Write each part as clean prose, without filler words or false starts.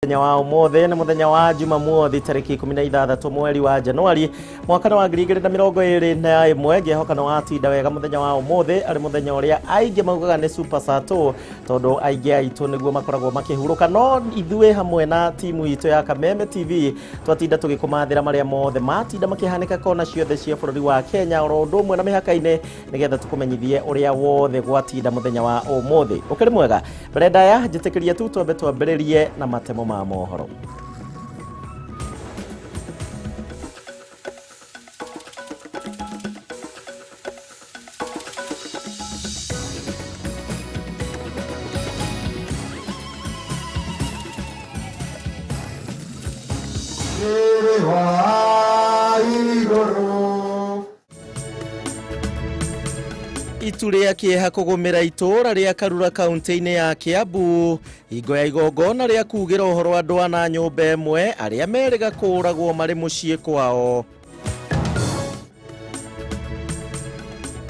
Mũthenya wa ũmũthĩ nĩ mũthenya wa Jumamothi, tarĩki 16 mweri wa Januari, mwaka wa 2021. Ngĩhoka nĩ watinda wega mũthenya wa ũmũthĩ, arĩ mũthenya ũrĩa aingĩ maugaga nĩ Super Sato, tondũ aingĩ aitũ nĩguo makoragwo makĩhurũka. No ithuĩ hamwe na timu itũ ya Kameme TV twatinda tũgĩkũmathĩra marĩa mothe matinda makĩhanĩka kona ciothe cia bũrũri wa Kenya, oro ũndũ ũmwe na mĩhaka-inĩ, nĩgetha tũkũmenyithie ũrĩa wothe gwatinda mũthenya wa ũmũthĩ. Ũkĩrĩ mwega? Mbere ndaya, njĩtĩkĩria tu twambe twambĩrĩrie na matemo ma mohoro. Riri wa igũrũ. Itu rĩa kĩeha kũgũmĩra itũũra rĩa Karura kaunti-inĩ ya Kiambu hingo ya igongona rĩa kugĩra ũhoro andũ ana nyũmba ĩmwe arĩa merĩga kũũragwo marĩ mũciĩ kwao.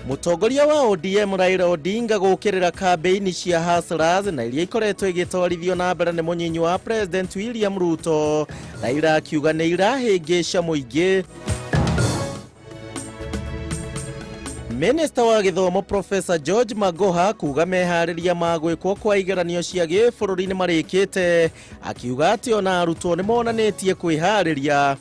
Mũtongoria wa ODM Raila Odinga gũkĩrĩra kambĩini cia Hustlers na iria ikoretwo igĩtwarithio na mbere nĩ mũnyinyi wa President William Ruto. Raila akiuga nĩ irahĩngĩca mũingĩ. Minista wa gĩthomo Professor George Magoha kuga meharĩria ma gwĩkwo kwa igeranio cia gĩbũrũri nĩ marĩkĩte, akiuga atĩ ona arutwo nĩ monanĩtie kwĩharĩria.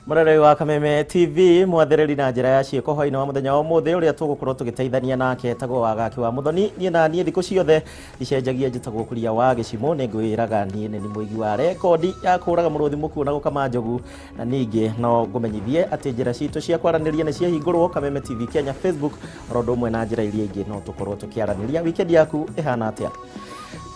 Mũroreri wa Kameme TV, mwathĩrĩri na njĩra ya ciĩko hwainĩ wa mũthenya wa ũmũthĩ ũrĩa tũgũkorwo tũgĩteithania nake etagwo Wagaki wa Mũthoni. Niĩ na niĩ thikũ ciothe icenjagia, njĩtagwo Kuria wa Gĩcimũ. Nĩ ngwĩraga niĩ nĩ mũigi wa rekondi ya kũraga mũrũthi mũkuũ na gũkama njogu, na ningĩ no ngũmenyithie atĩ njĩra citũ cia kwaranĩria nĩ ciahingũrwo, Kameme TV Kenya Facebook, oro ũndũ ũmwe na njĩra iria ingĩ no tũkorwo tũkĩaranĩria. Weekend yaku ĩhana atĩa?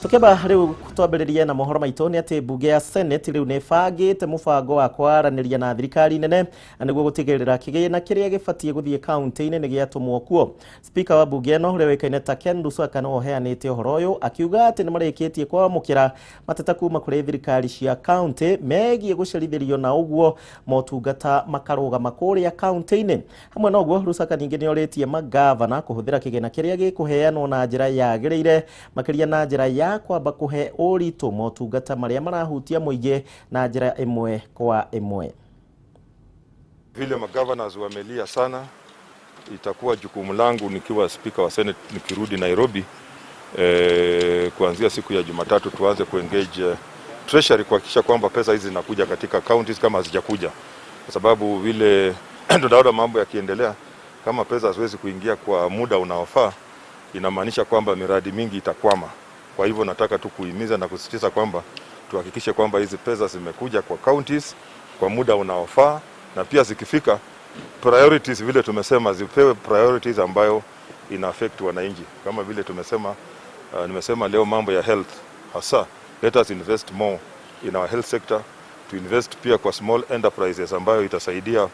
Tukĩamba rĩu twambĩrĩrie na mohoro maitũ nĩ atĩ mbunge ya Senate rĩu nĩ ĩbangĩte mũbango wa kwaranĩria na thirikari nene na nĩguo gũtigĩrĩra kĩgĩna kĩrĩa gĩbatiĩ gũthiĩ kaunti-inĩ nĩ gĩatũmwo kuo. Speaker wa mbunge ĩno ũrĩa ũĩkaine ta Ken Lusaka nĩwe ũheanĩte ũhoro ũyũ, akiuga atĩ nĩ marĩkĩtie kwamũkĩra mateta kuma kũrĩ thirikari cia kaunti megiĩ gũcerithĩrio na ũguo motungata makarũgama kũrĩa kaunti-inĩ. Hamwe na ũguo, Lusaka ningĩ nĩ orĩtie magavana kũhũthĩra kĩgĩna kĩrĩa gĩkũheanwo na njĩra yagĩrĩire, makĩria na njĩra ya kwamba kũhe ũritũ motungata marĩa marahutia mũingĩ na njĩra ĩmwe kwa ĩmwe. Vile magovernors wamelia sana, itakuwa jukumu langu nikiwa speaker wa Senate nikirudi Nairobi, kuanzia siku ya Jumatatu tuanze kuengage treasury kuhakikisha kwamba pesa hizi zinakuja katika counties kama hazijakuja, kwa sababu vile tunaona mambo yakiendelea, kama pesa haziwezi kuingia kwa muda unaofaa, inamaanisha kwamba miradi mingi itakwama. Kwa hivyo nataka tu kuhimiza na kusisitiza kwamba tuhakikishe kwamba hizi pesa zimekuja kwa counties kwa muda unaofaa, na pia zikifika priorities vile tumesema zipewe priorities ambayo ina affect wananchi, kama vile tumesema, nimesema leo mambo ya health hasa, let us invest more in our health sector, to invest pia kwa small enterprises ambayo itasaidia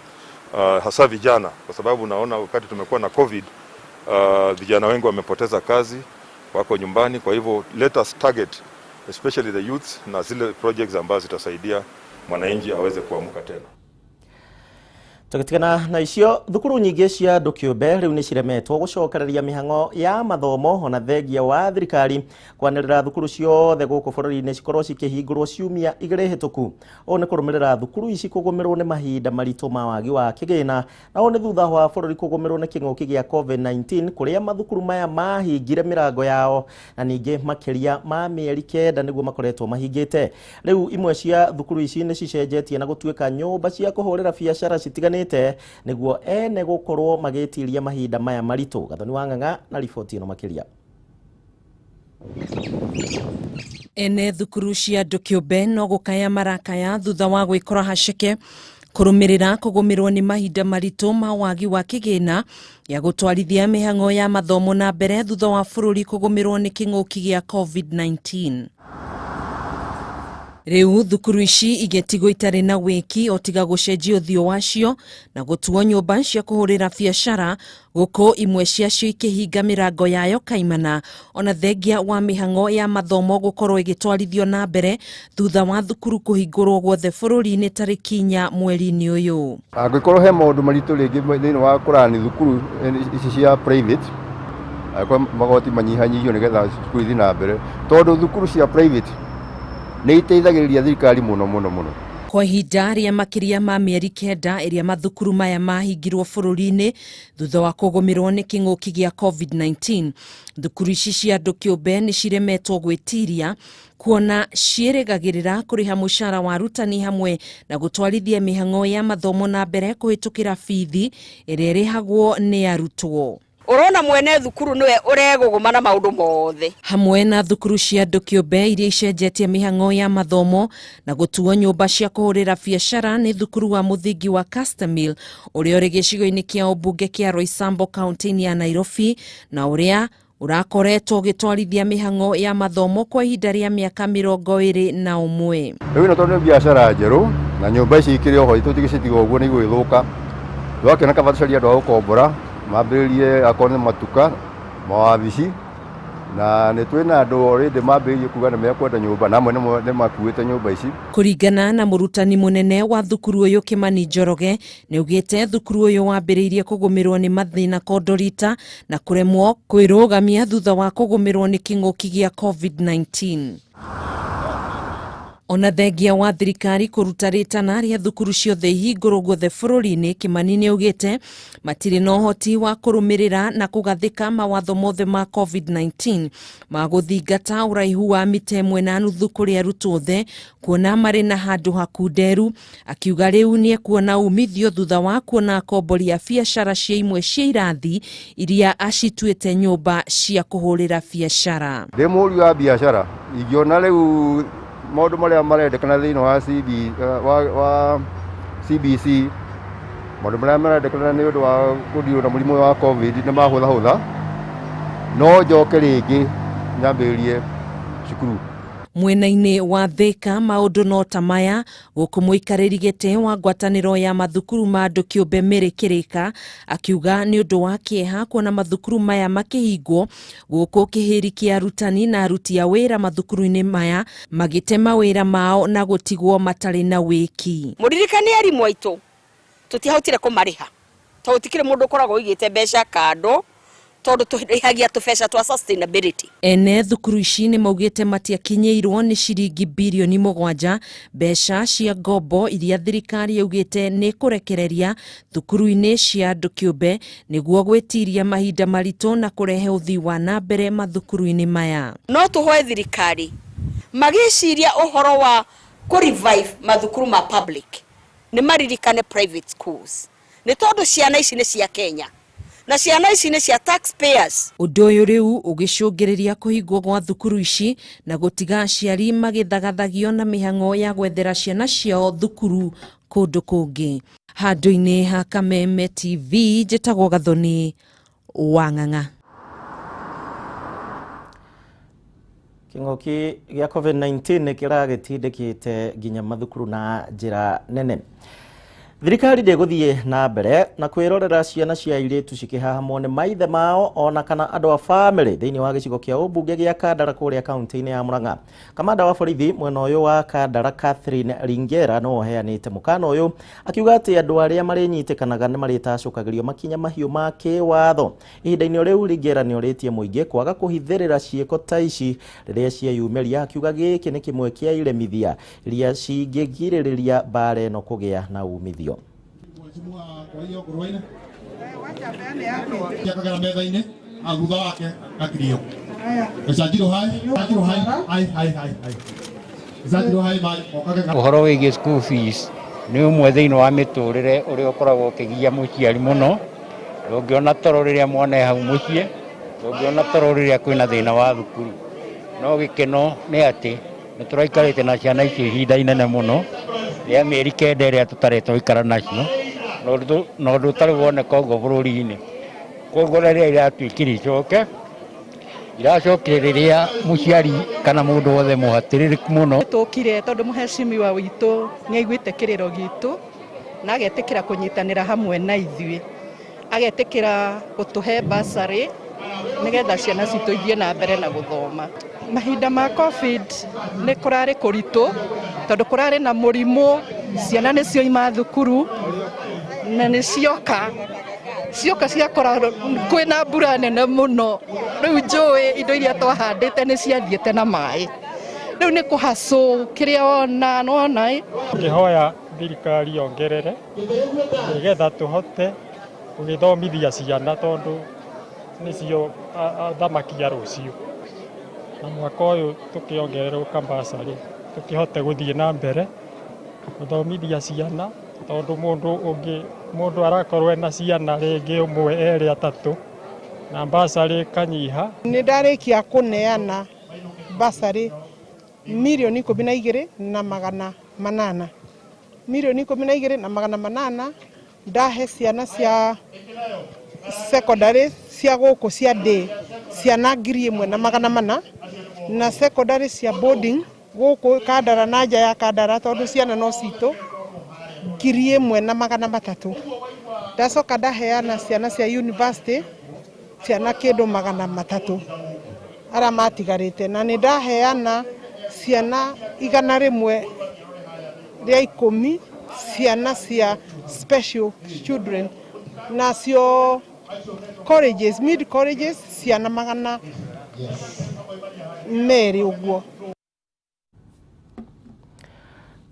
hasa vijana, kwa sababu naona wakati tumekuwa na COVID, vijana wengi wamepoteza kazi, wako nyumbani. Kwa hivyo let us target especially the youths na zile projects ambazo zitasaidia mwananchi aweze kuamka tena. Tũgĩtigana na icio, thukuru nyingĩ cia andũ kĩũmbe rĩu nĩ ciremetwo gũcokereria mĩhang'o ya mathomo, ona thengia wa thirikari kwanĩrĩra thukuru ciothe gũkũ bũrũri-inĩ cikorwo cikĩhingũrwo ciumia 2 hĩtũku. Ũũ nĩ kũrũmĩrĩra thukuru ici kũgũmĩrwo nĩ mahinda maritũ ma wagi wa kĩgĩna, na ũũ nĩ thutha wa bũrũri kũgũmĩrwo nĩ kĩng'ũki gĩa COVID-19, kũrĩa mathukuru maya mahingire mĩrango yao na ningĩ makĩria ma mĩeri 9 nĩguo makoretwo mahingĩte. Rĩu imwe cia thukuru ici nĩ cicenjetie na gũtuĩka nyũmba cia kũhũrĩra biacara citiganĩte nĩguo ene gũkorwo magĩtiria mahinda maya maritũ. Gathoni wa Ng'ang'a na riboti ĩno makĩria. Ene thukuru cia andũ kĩũmbe no gũkaya marakaya thutha wa gwĩkora haceke kũrũmĩrĩra kũgũmĩrwo nĩ mahinda maritũ ma wagi wa kĩgĩna gĩa gũtwarithia mĩhang'o ya mathomo na mbere thutha wa bũrũri kũgũmĩrwo nĩ kĩng'ũki gĩa COVID-19. Rĩu thukuru ici igĩtigwo itarĩ na wĩki o tiga gũcenjia ũthiũ wacio na gũtuo nyũmba cia kũhũrĩra biacara, gũkũ imwe ciacio ikĩhinga mĩrango yayo kaimana, ona thengia wa mĩhang'o ya mathomo gũkorwo ĩgĩtwarithio na mbere thutha wa thukuru kũhingũrwo guothe bũrũri-inĩ tarĩki 4 mweri-inĩ ũyũ. Angĩkorwo he maũndũ maritũ rĩngĩ thĩinĩ wa kũrani thukuru ici cia private, Angĩkorwo magoti manyihanyihio nĩgetha cukuru ithiĩ na mbere, tondũ thukuru cia private nĩ iteithagĩrĩria thirikari mũno mũno mũno. Kwa ihinda rĩa makĩria ma mĩeri 9 ĩrĩa mathukuru maya mahingirwo bũrũri-inĩ thutha wa kũgũmĩrwo nĩ kĩng'ũki gĩa COVID-19, thukuru ici cia andũ kĩũmbe nĩ ciremetwo gwĩtiria kuona ciĩrĩgagĩrĩra kũrĩha mũcara wa arutani hamwe na gũtwarithia mĩhang'o ya mathomo na mbere kũhĩtũkĩra bithi ĩrĩa ĩrĩhagwo nĩ arutwo. Urona mwene thukuru niwe uregũgũma na maũndũ mothe. Hamwe na thukuru cia andũ kĩũmbe iria icenjetie mĩhang'o ya mathomo na gũtuo nyũmba cia kũhũrĩra biacara nĩ thukuru wa mũthingi wa Castamil ũrĩa ũrĩ gĩcigo-inĩ kĩa ũmbunge kĩa Roysambu kaunti-inĩ ya Nairobi na ũrĩa ũrakoretwo ũgĩtwarithia mĩhang'o ya mathomo kwa ihinda rĩa mĩaka 21. Rĩu ĩno tondũ nĩ biacara njerũ na nyũmba ici ikĩrĩ oho tũtigĩcitiga ũguo nĩ igũgĩthũka, twakĩona kaba tũcarie andũ a gũkombora mambĩrĩrie akorwo nĩ matuka mawabici, na nĩ twĩna andũ already mambĩrĩirie kuga nĩ mekwenda nyũmba na amwe nĩ makuĩte nyũmba ici. Kũringana na mũrutani mũnene wa thukuru ũyũ Kimani Njoroge, nĩ augĩte thukuru ũyũ wambĩrĩirie kũgũmĩrwo nĩ mathĩna kondorita na kũremwo kwĩrũgamia thutha wa kũgũmĩrwo nĩ kĩng'ũki gĩa COVID-19. Ona thengia wa thirikari kũruta rĩtana rĩa thukuru ciothe ihingũrwo guothe bũrũri-inĩ, Kimani nĩ augĩte matirĩ na ũhoti wa kũrũmĩrĩra na kũgathĩka mawatho mothe ma COVID-19 ma gũthingata ũraihu wa mita 1.5 kũrĩ arutwo othe kuona marĩ na handũ hakunderu. Akiuga rĩu nĩ ekuona umithio thutha wa kuona akombori a biacara cia imwe cia irathi iria acituĩte nyũmba cia kũhũrĩra biacara. Ndĩ mũhũri wa biacara ingĩona rĩu maũndũ marĩa marendekana thĩinĩ wa wa CBC, maũndũ marĩa marendekana nĩ ũndũ wa kũndirwo na mũrimũ wa COVID nĩ mahũthahũtha, no njoke rĩngĩ nyambĩrĩrie cukuru. Mwena-inĩ wa Thika maũndũ no ta maya, gũkũ mũikarĩri gĩtĩ wa ngwatanĩro ya mathukuru ma andũ kĩũmbe Mary Kĩrĩka akiuga nĩ ũndũ wa kĩeha kuona mathukuru maya makĩhingwo gũkũ kĩhĩri kĩa arutani na aruti a wĩra mathukuru-inĩ maya magĩte mawĩra mao na gũtigwo matarĩ na wĩki. Mũririkane arimũ aitũ tũtiahotire kũmarĩha tondũ gũtikĩrĩ mũndũ ũkoragwo ũigĩte mbeca kando tondũ tũrĩhagia tũbeca twa sustainability. Ene thukuru ici nĩ maugĩte matiakinyĩirwo nĩ ciringi birioni 7 mbeca cia ngombo iria thirikari yaugĩte nĩ kũrekereria thukuru-inĩ cia andũ kĩũmbe nĩguo gwĩtiria mahinda maritũ na kũrehe ũthii wa na mbere mathukuru-inĩ maya. No tũhoe thirikari magĩciria ũhoro wa kũ revive mathukuru ma public nĩ maririkane private schools nĩ tondũ ciana ici nĩ cia Kenya na ciana ici nĩ cia taxpayers. Ũndũ ũyũ rĩu ũgĩcũngĩrĩria kũhingwo gwa thukuru ici na gũtiga aciari magĩthagathagio na mĩhang'o ya gwethera ciana ciao thukuru kũndũ kũngĩ. Handũ-inĩ ha Kameme TV njĩtagwo Gathoni wa Ng'ang'a. Kĩng'ũki gĩa COVID-19 nĩ kĩragĩtindĩkĩte nginya mathukuru na njĩra nene. Thirikari ndĩgũthiĩ na mbere na kwĩrorera ciana cia airĩtu cikĩhahamwo nĩ maithe mao ona kana andũ a bamĩrĩ thĩinĩ wa gĩcigo kĩa ũmbunge gĩa Kandara kũrĩa kaunti-inĩ ya Murang'a. Kamanda wa borithi mwena ũyũ wa Kandara Catherine Ringera no ũheanĩte mũkana ũyũ akiuga atĩ andũ arĩa marĩnyitĩkanaga nĩ marĩtacũkagĩrio makinya mahiũ ma kĩwatho. Ihinda-inĩ rĩu Ringera nĩ orĩtie mũingĩ kwaga kũhithĩrĩra ciĩko ta ici rĩrĩa cieyumĩria, akiuga gĩkĩ nĩ kĩmwe kĩa iremithia iria cingĩgirĩrĩria mbara ĩno kũgĩa na umithio. Ũhoro wĩgiĩ school fees nĩ ũmwe thĩinĩ wa mĩtũrĩre ũrĩa ũkoragwo ũkĩgia mũciari mũno. Ndũngĩona toro rĩrĩa mwana e hau mũciĩ, ndũngĩona toro rĩrĩa kwĩna thĩna wa thukuru. No gĩkeno nĩ atĩ nĩ tũraikarĩte na ciana icio ihinda inene mũno rĩa mĩeri 9 ĩrĩa tũtarĩ twaikara nacio, na ũndũ ũtarĩ woneka ũguo bũrũri-inĩ. Koguo rĩrĩa iratuĩkire icoke, iracokire rĩrĩa mũciari kana mũndũ wothe mũhatĩrĩrĩku mũno. Tũkire tondũ mũhecimiwa witũ nĩ aiguĩte kĩrĩro gitũ na agetĩkĩra kũnyitanĩra hamwe na ithuĩ, agetĩkĩra gũtũhe bursary nĩgetha ciana citũ ithiĩ na mbere na gũthoma. Mahinda ma COVID nĩ kũrarĩ kũritũ tondũ kũrarĩ na mũrimũ, ciana nĩ cioima thukuru na nĩ cioka. Cioka ciakora kwĩna mbura nene mũno, rĩu njũĩ indo iria twahandĩte nĩ ciathiĩte na maĩ, rĩu nĩ kũhacũ kĩrĩa wona nĩwona ĩ. Ngĩhoya thirikari yongerere nĩgetha tũhote gũgĩthomithia ciana tondũ nĩcio athamaki a rũciũ, na mwaka ũyũ tũkĩongererwo bursary tũkĩhote gũthiĩ na mbere gũthomithia ciana tondũ mũndũ ũngĩ mũndũ arakorwo ena ciana rĩngĩ ũmwe erĩ atatũ na bursary ĩkanyiha. Nĩ ndarĩkia kũneana bursary mirioni 12,800, mirioni 12,800 ndahe ciana cia secondary cia gũkũ cia day ciana 1,400 na secondary cia boarding gũkũ Kandara na nja ya Kandara tondũ ciana no citũ 1,300. Ndacoka ndaheana ciana cia university ciana kĩndũ 300 arĩa matigarĩte, na nĩ ndaheana ciana 110 ciana cia special children nacio colleges, mid colleges ciana 200 ũguo.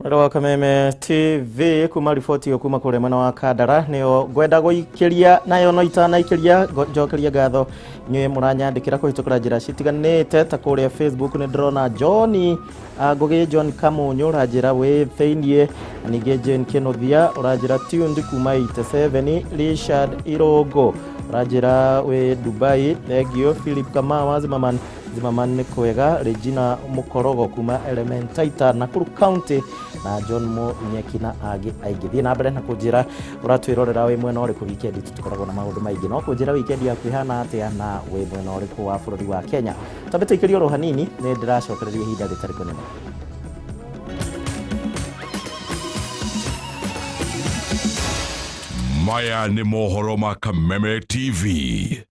Mwena wa Kameme TV kuma riboti ĩyo kuma kũrĩa mwena wa Kandara nĩyo ngwenda gũikĩria nayo no itanaikĩria njokeria ngatho inyuĩ mũranyandĩkĩra kũhĩtũkĩra njĩra citiganĩte ta kũrĩa Facebook nĩ ndĩrona John Ngũgĩ John Kamunyu ũranjĩra wĩ thĩiniĩ, na ningĩ Jane Kĩnuthia ũranjĩra tuned kuma 87, Richard Irũngũ ũranjĩra wĩ Dubai, thengio. Philip Kamau wa Zimmerman, Zimmerman nĩ kwega. Regina Mũkorogo kuma Elementaita Nakuru County na John Munyeki na angĩ aingĩ. Thiĩ na mbere na kũnjĩra ũratwĩrorera wĩ mwena ũrĩkũ. Wikendi tũtikoragwo na maũndũ maingĩ, no kũnjĩra wikendi yaku ĩhana atĩa na wĩ mwena ũrĩkũ wa bũrũri wa Kenya. Twambe tũikĩrie oro hanini, nĩ ndĩracokereria ihinda rĩtarĩ kũnene. Maya nĩ mohoro ma Kameme TV.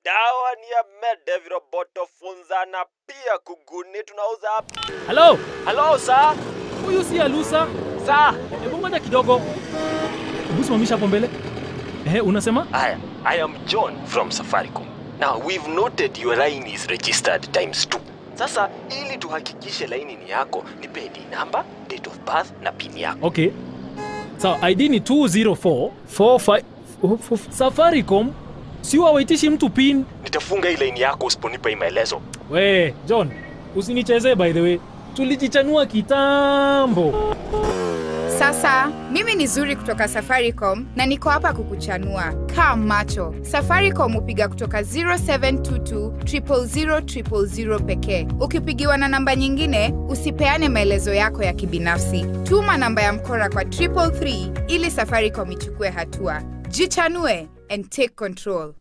Dawa ni ya Mede, viroboto, funza na pia kuguni tunauza hapa. Hello? Hello sir. Huyu si Alusa. Sir. Hebu ngoja kidogo. Hebu simamisha hapo mbele. Ehe, unasema? Aya, I am John from Safaricom. Now we've noted your line is registered times 2. Sasa ili tuhakikishe laini ni yako, nipe ID number, date of birth na PIN yako. Okay. Sawa, ID ni 204 45 Safaricom. Si wawaitishi mtu PIN. Nitafunga hii line yako usiponipa hii maelezo. We, John, usinichezee by the way. Tulijichanua kitambo. Sasa, mimi ni Zuri kutoka Safaricom na niko hapa kukuchanua. Kaa macho. Safaricom hupiga kutoka 0722 000 000 pekee. Ukipigiwa na namba nyingine, usipeane maelezo yako ya kibinafsi. Tuma namba ya mkora kwa 333 ili Safaricom ichukue hatua. Jichanue and take control.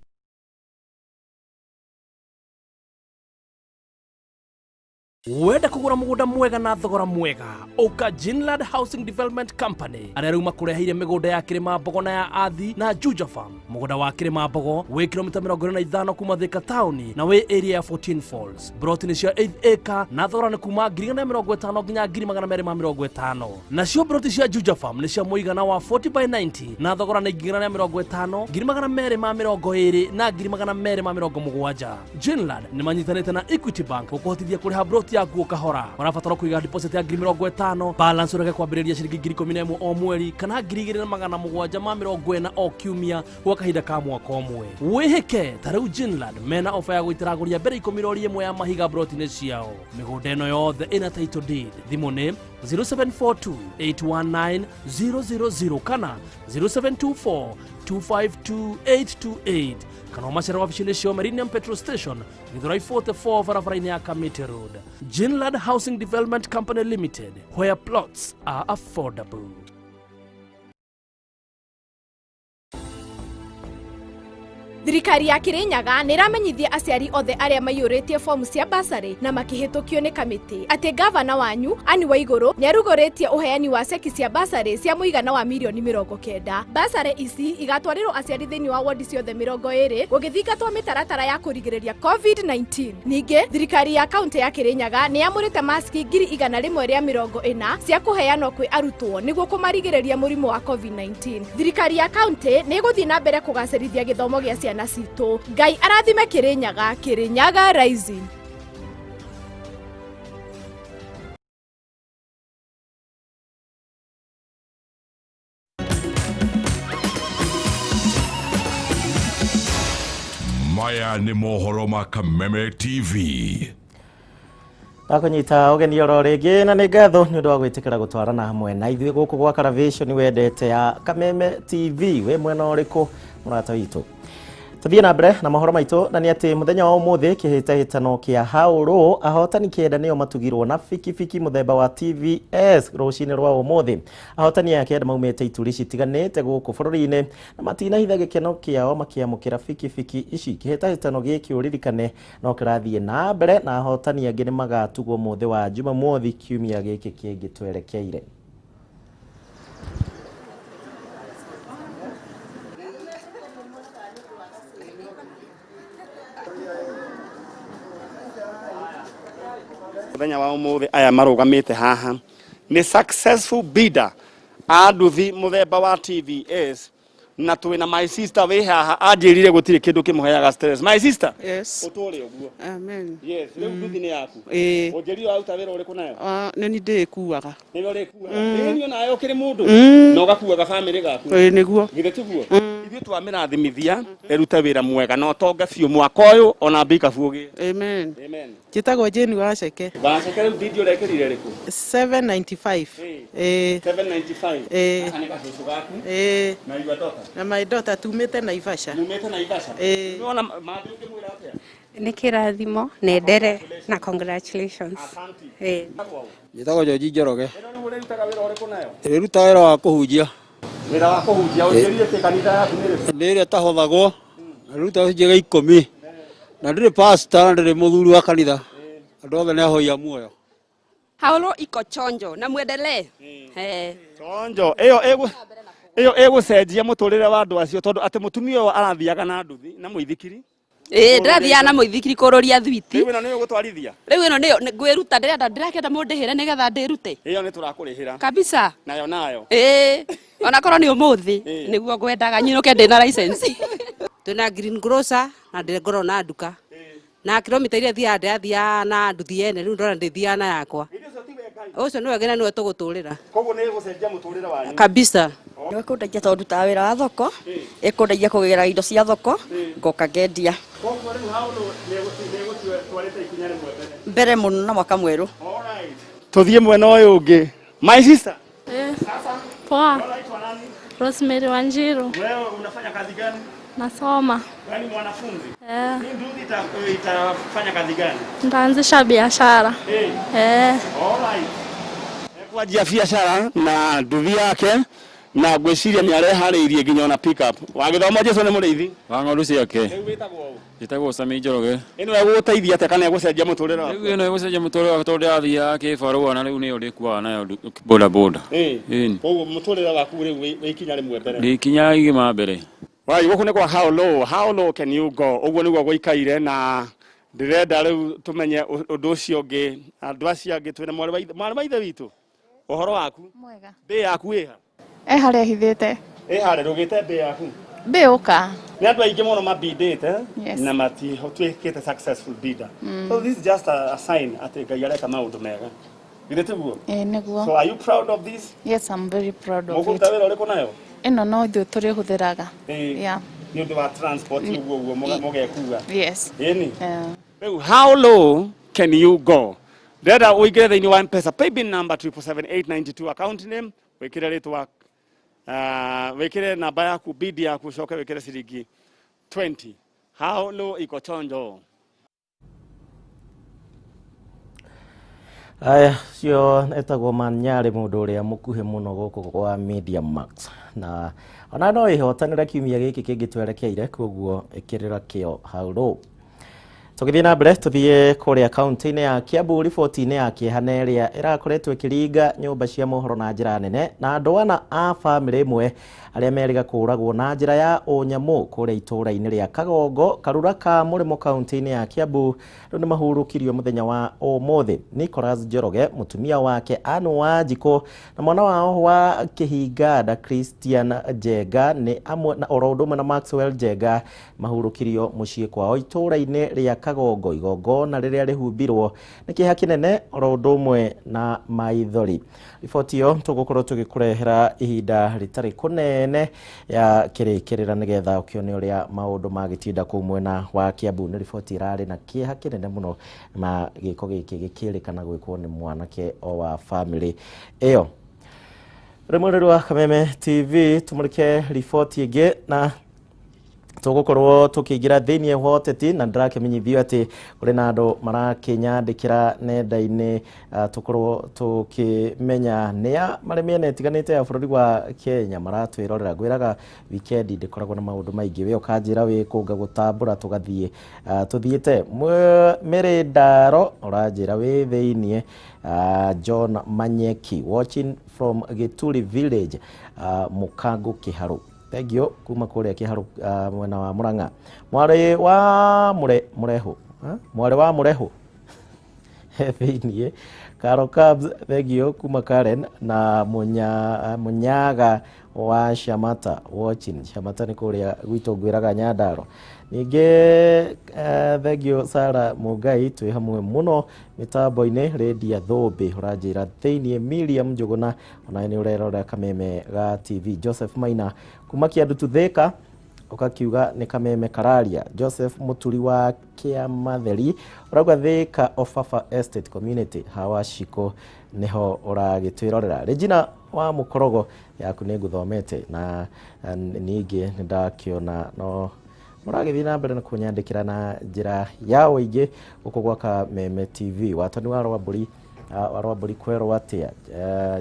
Wenda kugura mugunda mwega na thogora mwega, uka Jinland Housing Development Company aria riu makureheire migunda ya Kirima Mbogo na ya Athi na Juja Farm. Mugunda wa Kirima Mbogo wi kilomita 25 kuma Thika town na wi area ya 14 Falls. Broti ni cia 8 acre na thogora ni kuma 150 nginya 250. Nacio broti cia Juja Farm ni cia muigana wa 40 by 90 na thogora ni 150 220 na 270. Jinland ni manyitanite na Equity Bank gukuhotithia kuriha broti yaku kahora. Ũrabatara kũiga deposit ya 50,000, balance ũreke kwambĩrĩria ciringi 11,000 o mweri kana 2,740 o kiumia gwa kahinda ka mwaka ũmwe. Wĩhĩke ta rĩu Jinland mena ofa ya gũitĩra agũri a mbere 10 rori ĩmwe ya mahiga broti-inĩ ciao. Mĩgũnda ĩno yothe ĩna title deed. Thimũ nĩ 0742 819 000 kana 0724 252 828 kana ũmacere wabici-inĩ cio Meridian Petrol Station Githurai 44 barabara-inĩ ya Kamiti Road. Jinland Housing Development Company Limited, where plots are affordable. Thirikari ya Kirinyaga nĩ ĩramenyithia aciari othe arĩa maiyũrĩtie fomu cia basarĩ na makĩhĩtũkio nĩ kamĩtĩ atĩ gavana wanyu Anne Waigũrũ nĩ arugũrĩtie ũheani wa ceki cia basarĩ cia mũigana wa mirioni 90. Basarĩ ici igatwarĩrwo aciari thĩinĩ wa wodi ciothe 20 gũgĩthingatwo mĩtaratara ya kũrigĩrĩria COVID-19. Ningĩ thirikari ya kaunti ya Kirinyaga nĩ yamũrĩte maski 140,000 cia kũheanwo kwĩ arutwo nĩguo kũmarigĩrĩria mũrimũ wa COVID-19. Thirikari ya kaunti nĩ ĩgũthiĩ na mbere kũgacĩrithia gĩthomo gĩa ciana citũ. Ngai arathime Kirinyaga, Kirinyaga Rising. Maya nĩ mohoro ma Kameme TV. Ndakũnyita ũgeni oro rĩngĩ na nĩ ngatho nĩ ũndũ wa gwĩtĩkĩra gũtwarana hamwe na ithuĩ gũkũ gwa Caravation wendete ya Kameme TV. Wĩ mwena ũrĩkũ mũrata witũ? Tũthiĩ na mbere na mohoro maitũ na nĩ atĩ mũthenya wa ũmũthĩ kĩhĩtahĩtano kĩa Haũrũ ahotani 9 nĩo matugirwo na bikibiki mũthemba wa TVS rũcinĩ rwa ũmũthĩ. Ahotani aya 9 maumĩte ituri citiganĩte gũkũ bũrũri-inĩ na matinahitha gĩkeno kĩao makĩamũkĩra bikibiki ici. Kĩhĩtahĩtano gĩkĩ ũririkane no kĩrathiĩ na mbere na ahotani angĩ nĩ magatugwo mũthĩ wa Jumamothi kiumia gĩkĩ kĩngĩ twerekeire. Muthenya wa umuthi aya marugamite haha ni successful bidder a nduthi muthemba wa TVS na twina my sister wi haha anjirire gutire kindu kimuheaga stress. My sister, Yes. uture uguo. Amen. Yes, riu nduthi ni yaku. Ĩĩ. Unjirire waruta wira uriku nayo? Ah, nĩ niĩ ndĩĩkuaga. Niwe urikuaga? Ĩĩ, niĩ onawe ũkĩrĩ mũndũ na ũgakuaga bamĩrĩ gaku. Ĩĩ, nĩguo. Githĩ tiguo? Ithuĩ twamĩrathimithia ĩrute wĩra mwega na ũtonge biũ mwaka ũyũ ona mbikabu ũgĩe. Amen. Amen. Njĩtagwo Jane Waceke. Waceke rĩu ndindi ũrekĩrire rĩkũ? 795. Ĩĩ. 795. Ĩĩ. Gaka nĩ gacũcũ gaku. Ĩĩ. Na your daughter. Na my daughter tumĩte Naivasha. Mumĩte Naivasha? Ĩĩ. Nĩwona mathi ũngĩmwĩra atĩa? Nĩ kĩrathimo na ndere na congratulations. Ĩĩ. Njĩtagwo George Njoroge. Ĩno rĩu ũrĩrutaga wĩra ũrĩkũ nayo? Ndĩrutaga wĩra wa kũhunjia. Wĩra wa kũhunjia ũnjĩrire atĩ kanitha yaku nĩ ĩrĩkũ? Nĩ ĩrĩa ĩtahothagwo na ndĩrutaga gĩcunjĩ gĩa 10 na ndĩrĩ pastor na ndĩrĩ mũthuri wa kanitha. Andũ othe nĩ ahoi a muoyo. Haulo iko chonjo na muendelee. Chonjo ĩyo ĩgũ ĩyo ĩgũcenjia mũtũrĩre wa andũ acio tondũ atĩ mũtumia ũyũ arathiaga na nduthi na mũithikiri. Ĩĩ, ndĩrathiaga na mũithikiri kũrũria thwiti. Rĩu ĩno nĩyo ũgũtwarithia? Rĩu ĩno nĩyo ngwĩruta, ndĩrenda ndĩrakĩenda mũndĩhĩre nĩgetha ndĩrute. Ĩyo nĩ tũrakũrĩhĩra. Kabisa. Nayo nayo. Ĩĩ, onakorwo nĩ ũmũthĩ nĩguo ngwendaga nyinũke ndĩna license. Twĩna green grocer na ndĩngorwo na nduka na kilomita iria thiaga ndĩrathiaga na nduthi ene rĩu ndona ndĩthiaga na yakwa ũcio nĩwe ngena nĩwe tũgũtũrĩra Koguo nĩ ĩgũcenjia mũtũrĩre wanyu. kabisa. Nĩ ĩkũndeithia tondũ ndutaga wĩra wa thoko, ĩkũndeithia kũgĩra indo cia thoko, ngoka ngendia. Koguo rĩu Haũlũ nĩ ĩgũtwarĩte ikinya rĩmwe mbere. Mbere mũno na mwaka mwerũ. Tũthiĩ mwena ũyũ ũngĩ. My sister. Poa. Rosemary Wanjiru. Wewe unafanya kazi gani? Nasoma. Wewe ni mwanafunzi? Eh. Hii nduthi itafanya kazi gani? Nitaanzisha biashara. All right. Kwanjia biacara na nduthi yake na ngwĩciria nĩ areharĩirie nginya ona pick up. Wagĩthoma Jesũ nĩ mũrĩithi. Wa ng'ondu ciake. Rĩu wĩtagwo ũ? Njĩtagwo Sami Njoroge. Ĩno ĩgũgũteithia atĩa kana ĩgũcenjia mũtũrĩre waku? Rĩu ĩno ĩgũcenjia mũtũrĩre wakwa tondũ ndĩrathiaga kĩbarũa na rĩu nĩyo ndĩkuaga nayo boda boda. Ĩni. Koguo mũtũrĩre waku rĩu wĩ ikinya rĩmwe mbere. Ndĩ ikinya igima mbere. Wai gũkũ nĩ kwa how low, how low can you go? Ũguo nĩguo gũikaire na ndĩrenda rĩu tũmenye ũndũ ũcio ũngĩ andũ acio angĩ twĩna mwarĩ wa ithe witũ. Ũhoro waku? Mwega. Mbĩ yaku ĩha? E harĩa hithĩte. Ĩ harĩa ndũgĩte mbĩ yaku? Mbĩ ũka. Nĩ andũ aingĩ mũno mabindĩte Yes. na matituĩkĩte successful bidder. So this is just a sign atĩ Ngai areka maũndũ mega. Githĩ tiguo? Ĩ nĩguo. So are you proud of this? Yes, I'm very proud of it. Mũkũruta wĩra ũrĩkũ nayo? Ĩno no ithuĩ tũrĩhũthĩraga. Ĩ. Yeah. Nĩ ũndũ wa transport ũguo ũguo mũgekua. Yes. Ĩni. Yeah. Rĩu how low can you go? Ndĩrenda ũingĩre thĩinĩ wa M-Pesa paybill number 777892 account name wĩkĩre rĩtwa wĩkĩre namba yaku bid yaku ũcoke wĩkĩre ciringi 20. How low iko chonjo. Aya, cio etagwo Manyarĩ, mũndũ ũrĩa mũkuhĩ mũno gũkũ kwa Media Max. Na ona no ĩhotanĩre kiumia gĩkĩ kĩngĩ twerekeire, koguo ĩkĩrĩra kĩo hau rũ. Tũgĩthiĩ na mbere tũthiĩ kũrĩa kaunti-inĩ ya Kiambu, riboti-inĩ ya kĩeha na ĩrĩa ĩrakoretwo ĩkĩringa nyũmba cia mohoro na njĩra nene, na andũ ana a bamĩrĩ ĩmwe arĩa merĩga kũũragwo na njĩra ya ũnyamũ kũrĩa itũũra-inĩ rĩa Kagongo, Karura ka Mũrĩmo, kaunti-inĩ ya Kiambu, rĩu nĩ mahurũkirio mũthenya wa ũmũthĩ. Nicholas Njoroge, mũtumia wake Ann Wanjikũ na mwana wao wa kĩhinganda Christian Njenga nĩ amwe na oro ũndũ ũmwe na Maxwell Njenga mahurũkirio mũciĩ kwao itũũra-inĩ rĩa Kagongo, igongona rĩrĩa rĩhumbirwo nĩ kĩeha kĩnene oro ũndũ ũmwe na maithori. Riboti ĩyo tũgũkorwo tũgĩkũrehera ihinda rĩtarĩ kũnene ya kĩrĩkĩrĩra nĩgetha ũkĩone ũrĩa maũndũ magĩtinda kũu mwena wa Kiambu. Nĩ riboti ĩrarĩ na kĩeha kĩnene mũno na gĩko gĩkĩ gĩkĩrĩkana gwĩkwo nĩ mwanake o wa bamĩrĩ ĩyo. Rĩmwe rĩrĩ wa Kameme TV tũmũrĩke riboti ĩngĩ na tũgũkorwo tũkĩingĩra thĩinĩ wa ũteti, na ndĩrakĩmenyithio atĩ kũrĩ na andũ marakĩnyandĩkĩra nenda-inĩ, tũkorwo tũkĩmenya nĩa marĩ mĩena ĩtiganĩte ya bũrũri wa Kenya maratwĩrorera. Ngwĩraga wikendi ndĩkoragwo na maũndũ maingĩ, we ũkanjĩra wĩ kũ ngagũtambũra tũgathiĩ tũthiĩte. Mary Ndaro ũranjĩra wĩ thĩiniĩ. John Manyeki watching from Gituri village, Mũkangu Kĩharũ, thengio kuma kũrĩa Kĩharũ, mwena wa Murang'a. Mwarĩ wa Mũrehu, mwarĩ wa Mũrehu thĩiniĩ. Karo Cubs, thengio kuma Karen na Munyaga wa Shamata watching. Shamata nĩ kũrĩa gwitũ ngwĩraga Nyandarua. Ningĩ thengio Sara Mũngai, twĩ hamwe mũno mĩtambo-inĩ. Rĩndia Thũmbĩ ũranjĩra thĩiniĩ. Miriam Njũgũna onawe nĩ ũrerorera Kameme ga TV. Joseph Maina kuma Kĩandutu Thĩka ũkakiuga nĩ Kameme Kararia. Joseph Mũturi wa Kĩamatheri ũrauga Thĩka Ofafa Estate Community hawa Shiko nĩho ũragĩtwĩrorera. Regina wa Mũkorogo, yaku nĩ ngũthomete na ningĩ nĩ ndakĩona no mũragĩthiĩ na mbere na kũnyandĩkĩra na njĩra ya ũingĩ gũkũ gwa Kameme TV. Watani wa Rwambũri, wa Rwambũri kwerwo atĩa?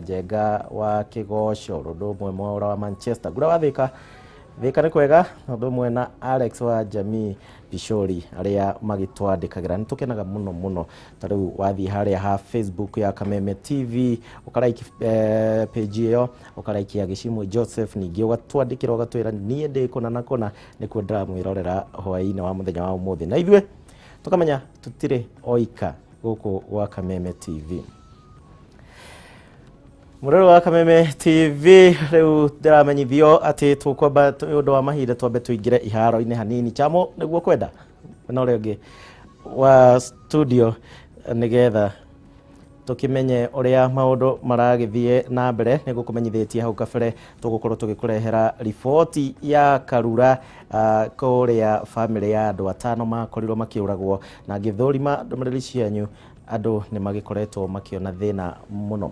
Njenga wa Kĩgoco, ũndũ ũmwe Mwaũra wa Manchester, Ngura wa Thĩka, Thĩka nĩ kwega, ũndũ ũmwe na Alex wa Jamii Bishori arĩa magĩtwandĩkagĩra, nĩ tũkenaga mũno mũno. Ta rĩu wathiĩ harĩa ha Facebook ya Kameme TV ũkaraiki page ĩyo, ũkaraikia Gĩcimũ Joseph, ningĩ ũgatwandĩkĩra ũgatwĩra niĩ ndĩ kũna na kũna nĩkuo ndĩramwĩrorera hwaĩ-inĩ wa mũthenya wa ũmũthĩ, na ithuĩ tũkamenya tũtirĩ oika gũkũ gwa Kameme TV. Mũrori wa Kameme TV, rĩu ndĩramenyithio atĩ tũkwamba nĩ ũndũ wa mahinda twambe tũingĩre iharo-inĩ hanini chamo nĩguo kwenda na ũrĩa ũngĩ wa studio nĩgetha tũkĩmenye ũrĩa maũndũ maragĩthiĩ na mbere. Nĩ gũkũmenyithĩtie hau kabere tũgũkorwo tũgĩkũrehera riboti ya Karura, kũrĩa bamĩrĩ ya andũ atano makorirwo makĩũragwo, na ngĩthũrima ndũmĩrĩri cianyu andũ nĩ magĩkoretwo makĩona thĩna mũno.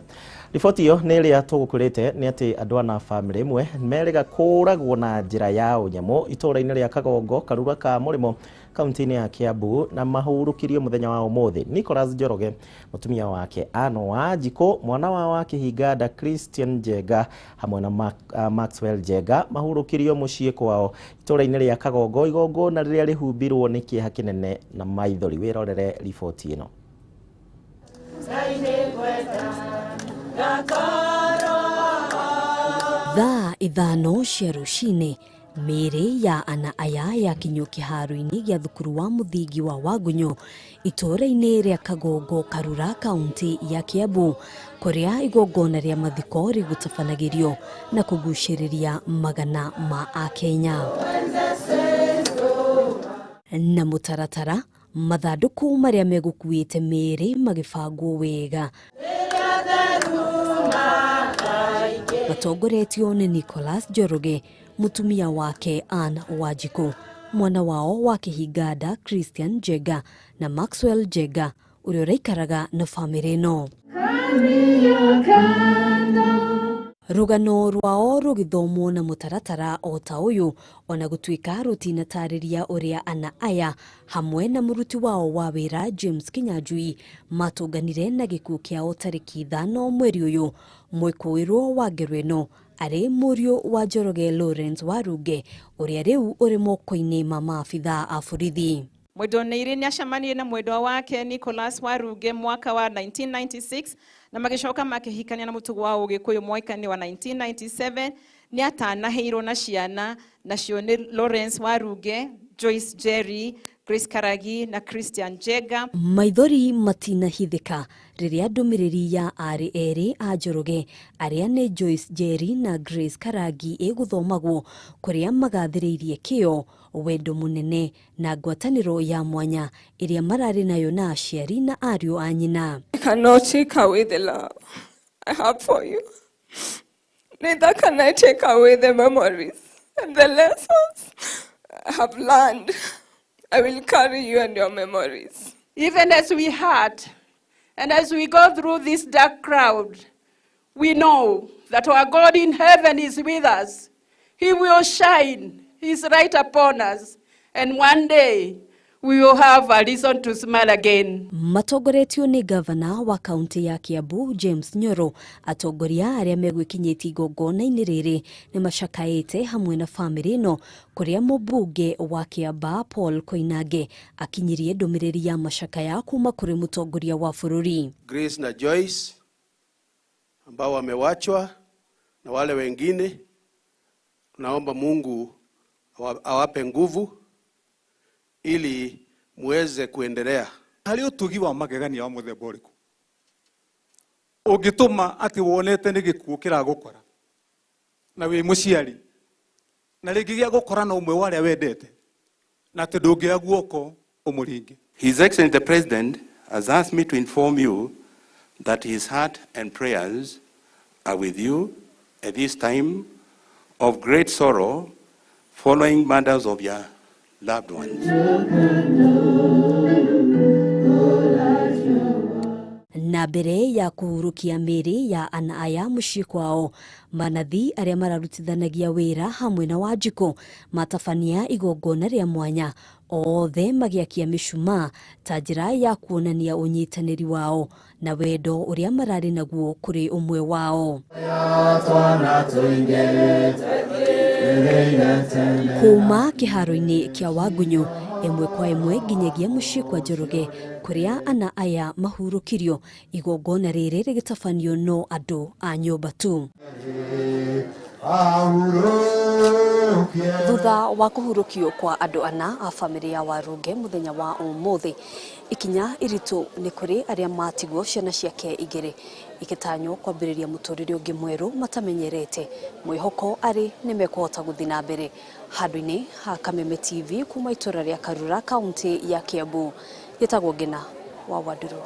Riboti ĩyo nĩ ĩrĩa tũgũkwĩrĩte nĩ atĩ andũ ana bamĩrĩ ĩmwe merĩga kũũragwo na njĩra ya ũnyamũ itũũra-inĩ rĩa Kagongo, Karura ka Mũrĩmo, kaunti-inĩ ya Kiambu, na mahurũkirio mũthenya wa ũmũthĩ. Nicholas Njoroge, mũtumia wake Ann Wanjikũ, mwana wao wa kĩhinganda Christian Njenga hamwe na Maxwell Njenga mahurũkirio mũciĩ kwao itũũra-inĩ rĩa Kagongo, igongona rĩrĩa rĩhumbirwo nĩ kĩeha kĩnene na maithori. Wĩrorere riboti ĩno. Thaa 5 cia rũcinĩ, mĩĩrĩ ya ana aya yakinyio kĩharo-inĩ gĩa thukuru wa mũthingi wa Wagunyu itũũra-inĩ rĩa Kagongo, Karura, kaunti ya Kiambu, kũrĩa igongona rĩa mathiko rĩgũtabanagĩrio na kũgucĩrĩria magana ma akenya. Na mũtaratara mathandũkũ marĩa megũkuĩte mĩĩrĩ magĩbangwo wega matongoretio nĩ Nicholas Njoroge, mũtumia wake Ann Wanjikũ, mwana wao wa kĩhinganda Christian Njenga na Maxwell Njenga ũrĩa ũraikaraga na bamĩrĩ ĩno. Rũgano rwao rũgĩthomwo na mũtaratara o ta ũyũ, ona gũtuĩka rũtinatarĩria ũrĩa ana aya hamwe na mũruti wao wa wĩra James Kinyanjui matũnganire na gĩkuũ kĩao tarĩki 5 mweri ũyũ. Mwĩkũĩrwo wa ngero ĩno arĩ mũriũ wa Njoroge Lawrence Warunge ũrĩa rĩu ũrĩ moko-inĩ ma maabithaa a borithi. Mwendwa Nĩirĩ nĩacemanirie na mwendwa wake Nicholas Waruge mwaka wa 1996 na magĩcoka makĩhikania na mũtugo wa Ũgĩkũyũ mwaka-inĩ wa 1997. Nĩatanahĩirwo na ciana nacio nĩ Lawrence Waruge, Joyce Jerry, Grace Karagi na Christian Jega. Maithori matinahithĩka rĩrĩa ndũmĩrĩri ya arĩ erĩ a Njoroge arĩa nĩ Joyce Jerry na Grace Karagi ĩgũthomagwo, kũrĩa magathĩrĩirie kĩo, wendo mũnene na ngwatanĩro ya mwanya ĩrĩa mararĩ nayo na aciari na ariũ a nyina. I cannot take away the love I have for you. Neither can I take away the memories and the lessons I have learned. I will carry you and your memories. Even as we hurt and as we go through this dark crowd, we know that our God in heaven is with us. He will shine his light upon us, and one day we will have a reason to smile again. Matongoretio nĩ gavana wa kaunti ya Kiambu James Nyoro, atongoria arĩa megwĩkinyĩtie igongona-inĩ rĩrĩ nĩ macakaĩte hamwe na bamĩrĩ ĩno, kũrĩa mũmbunge wa Kiambaa Paul Koinange akinyirie ndũmĩrĩri ya macakaya kuma kũrĩ mũtongoria wa bũrũri. Grace na Joyce ambao wamewachwa na wale wengine, tunaomba Mungu awape nguvu ili muweze kuendelea. Harĩ ũtugi wa magegania wa mũthemba ũrĩkũ ũngĩtũma atĩ wonete nĩ gĩkuũ kĩragũkora na wĩ mũciari na rĩngĩ gĩagũkora na ũmwe wa arĩa wendete na atĩ ndũngĩoya guoko ũmũringe. His Excellency the President has asked me to inform you that his heart and prayers are with you at this time of great sorrow following murders of your loved ones. Na mbere ya kũhurũkia mĩĩrĩ ya ana aya mũciĩ kwao, manathi arĩa mararutithanagia wĩra hamwe na Wanjikũ matabania igongona rĩa mwanya, othe magĩakia mĩcumaa ta njĩra ya kuonania ũnyitanĩri wao na wendo ũrĩa mararĩ naguo kũrĩ ũmwe wao. Kuma kĩharo-inĩ kĩa Wagunyu ĩmwe kwa ĩmwe nginyagia mũciĩ kwa Njoroge kũrĩa ana aya mahurũkirio, igongona rĩrĩ rĩgĩtabanio no andũ a nyũmba tu. Thutha wa kũhurũkio kwa andũ ana a bamĩrĩ ya Warunge mũthenya wa ũmũthĩ, ikinya iritũ nĩ kũrĩ arĩa matigwo ciana ciake igĩrĩ igĩtanywo kwambĩrĩria mũtũrĩre ũngĩ mwerũ matamenyerete, mwĩhoko arĩ nĩ mekũhota gũthiĩ na mbere. Handũ-inĩ ha Kameme TV kuma itũra rĩa Karura kaunti ya Kiambu, gĩtagwo Ngina wa Wanduru.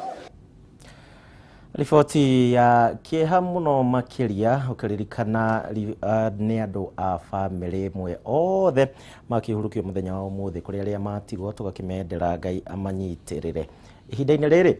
Riboti ya kĩeha mũno makĩria ũkĩririkana nĩ andũ a bamĩrĩ ĩmwe othe makĩhurũkio mũthenya wa ũmũthĩ, kũrĩ arĩa matigwo tũgakĩmendera Ngai amanyitĩrĩre. Ihinda-inĩ rĩrĩ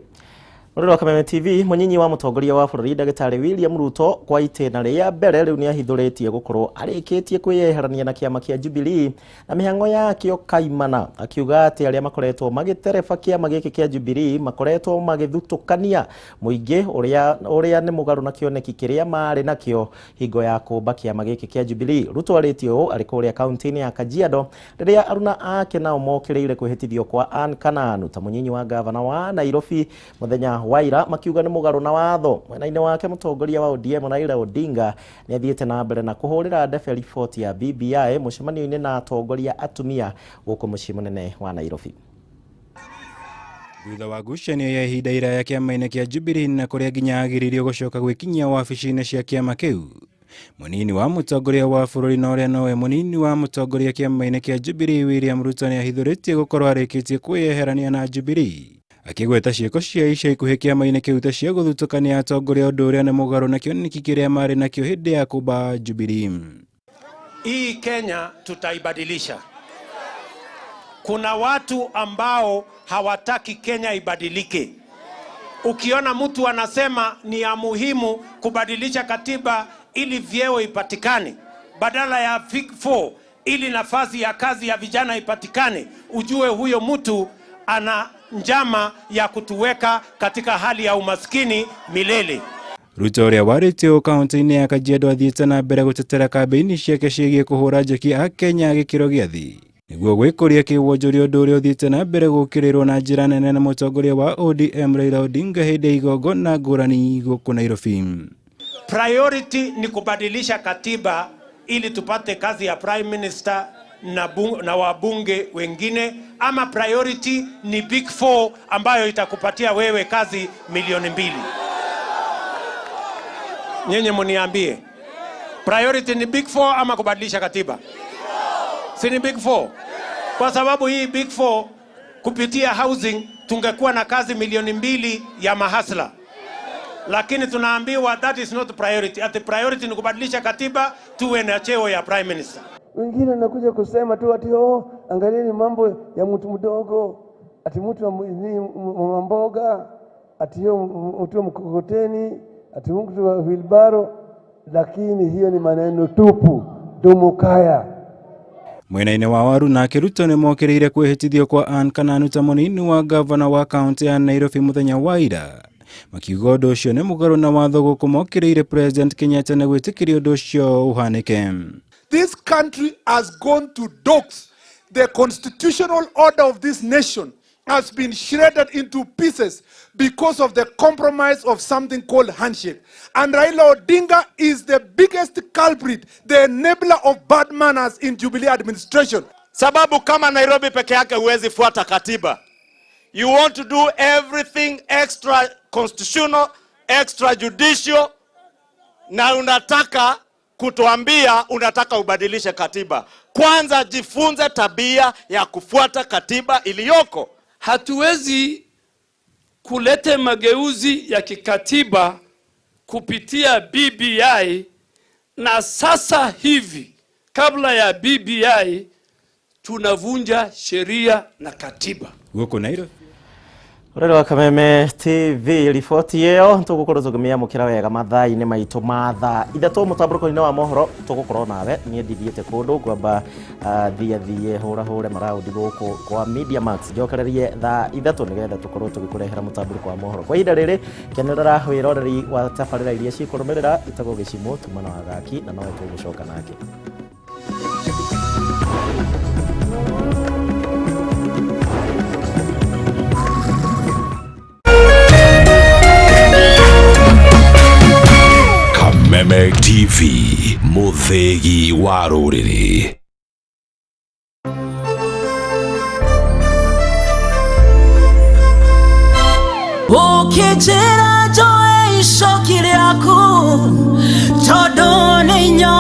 Mũrori wa Kameme TV, mũnyinyi wa mũtongoria wa bũrũri Ndagĩtarĩ William Ruto kwa itĩna rĩa mbere rĩu nĩahithũrĩtie gũkorwo arĩkĩtie kwĩyeherania na kĩama kĩa Jubilee na mĩhang'o yakĩo kaimana, akiuga atĩ arĩa makoretwo magĩtereba kĩama gĩkĩ kĩa Jubilee makoretwo magĩthutũkania mũingĩ ũrĩa nĩ mũgarũ na kĩoneki kĩrĩa marĩ nakĩo hingo ya kũmba kĩama gĩkĩ kĩa Jubilee. Ruto arĩtie ũũ arĩ kũrĩa kaunti-inĩ ya Kajiado rĩrĩa aruna ake nao mokĩrĩire kwĩhĩtithio kwa Ann Kananu ta mũnyinyi wa gavana wa Nairobi mũthenya waira, makiuga nĩ mũgarũ na watho. Mwena-inĩ wake mũtongoria wa ODM Raila Odinga nĩ athiĩte na mbere na kũhũrĩra ndebe riboti ya BBI mũcemanio-inĩ na atongoria atumia gũkũ mũciĩ mũnene wa Nairobi. Thutha wa ngucanio ya ihinda iraya kĩama-inĩ kĩa Jubilee na kũrĩa nginya agiririo gũcoka gwĩkinyia wabici-inĩ cia kĩama kĩu, mũnini wa mũtongoria wa bũrũri na ũrĩa nowe mũnini wa mũtongoria kĩama-inĩ kĩa Jubilee William Ruto nĩahithũrĩtie gũkorwo arĩkĩtie kwĩyeherania na Jubilee, akĩgweta ciĩko cia ica ikuhĩ kĩama-inĩ kĩu ta cia gũthutũkania atongoria, ũndũ ũrĩa nĩ mũgarũ na kĩoneki kĩrĩa marĩ nakĩo hĩndĩ ya kũmba Jubilee. Hii Kenya tutaibadilisha. Kuna watu ambao hawataki Kenya ibadilike. Ukiona mtu anasema ni ya muhimu kubadilisha katiba ili vyeo ipatikane, badala ya Big Four ili nafasi ya kazi ya vijana ipatikane, ujue huyo mtu ana njama ya kutuweka katika hali ya umaskini milele. Ruto ũrĩa warĩtie ũũ kaunti-inĩ ya Kajiado athiĩte na mbere gũtetera kambĩini ciake ciĩgiĩ kũhũra njeki a Kenya a gĩkĩro gĩa thĩ nĩguo gwĩkũria kĩwonjoria, ũndũ ũrĩa ũthiĩte na mbere gũũkĩrĩrwo na njĩra nene na mũtongoria wa ODM Raila Odinga hĩndĩ ya igongona ngũrani gũkũ Nairobi. Priority ni kubadilisha katiba ili tupate kazi ya prime minister na wabunge wengine, ama priority ni Big Four ambayo itakupatia wewe kazi 2 milioni? Nyinyi muniambie, priority ni Big Four ama kubadilisha katiba? Si ni Big Four? Kwa sababu hii Big Four kupitia housing tungekuwa na kazi 2 milioni ya mahasla, lakini tunaambiwa that is not priority. Ati priority ni kubadilisha katiba tuwe na cheo ya prime minister. Wengine wanakuja kusema tu ati oh, angalieni mambo ya mtu mdogo, ati mtu wa mama mboga, ati hiyo mtu wa mkokoteni, ati mtu wa wheelbarrow, lakini hiyo ni maneno tupu, dumukaya. Mwena-inĩ wa Waru nake Ruto nĩ mokĩrĩire kwĩhĩtithio kwa Ann Kananu ta mũnini wa gavana wa kaunti ya Nairobi mũthenya wa ira, makiuga ũndũ ũcio nĩ mũgarũ na watho gũkũ mokĩrĩire President Kenyatta na gwĩtĩkĩria ũndũ ũcio ũhanĩke. This country has gone to dogs. The constitutional order of this nation has been shredded into pieces because of the compromise of something called handshake. And Raila Odinga is the biggest culprit, the enabler of bad manners in Jubilee administration. Sababu kama Nairobi peke yake huwezi fuata katiba. You want to do everything extra constitutional, extra judicial, na unataka kutuambia unataka ubadilishe katiba. Kwanza jifunze tabia ya kufuata katiba iliyoko. Hatuwezi kuleta mageuzi ya kikatiba kupitia BBI, na sasa hivi kabla ya BBI tunavunja sheria na katiba. Gũkũ Nairobi. Ũrĩrĩ wa Kameme TV, riboti ĩyo tũgũkorwo tũkĩmĩamũkĩra wega mathaa-inĩ maitũ ma thaa 3 mũtambũrũko-inĩ wa mohoro. Tũgũkorwo nawe, niĩ ndithiĩte kũndũ, ngwamba thiĩ thiĩ hũra hũre maraundi gũkũ kwa Media Max, njokererie thaa 3 nĩgetha tũkorwo tũgĩkũrehera mũtambũrũko wa mohoro. Kwa ihinda rĩrĩ, kenerera wĩroreri wa tabarĩra iria cikũrũmĩrĩra. Ĩtagwo Gĩcimũ tuma na Wagaki, na nowe tũgũcoka nake. Kameme TV, mũthĩgi wa rũrĩrĩ. Ũkĩnjĩra njoe icoki rĩaku tondũ nĩ.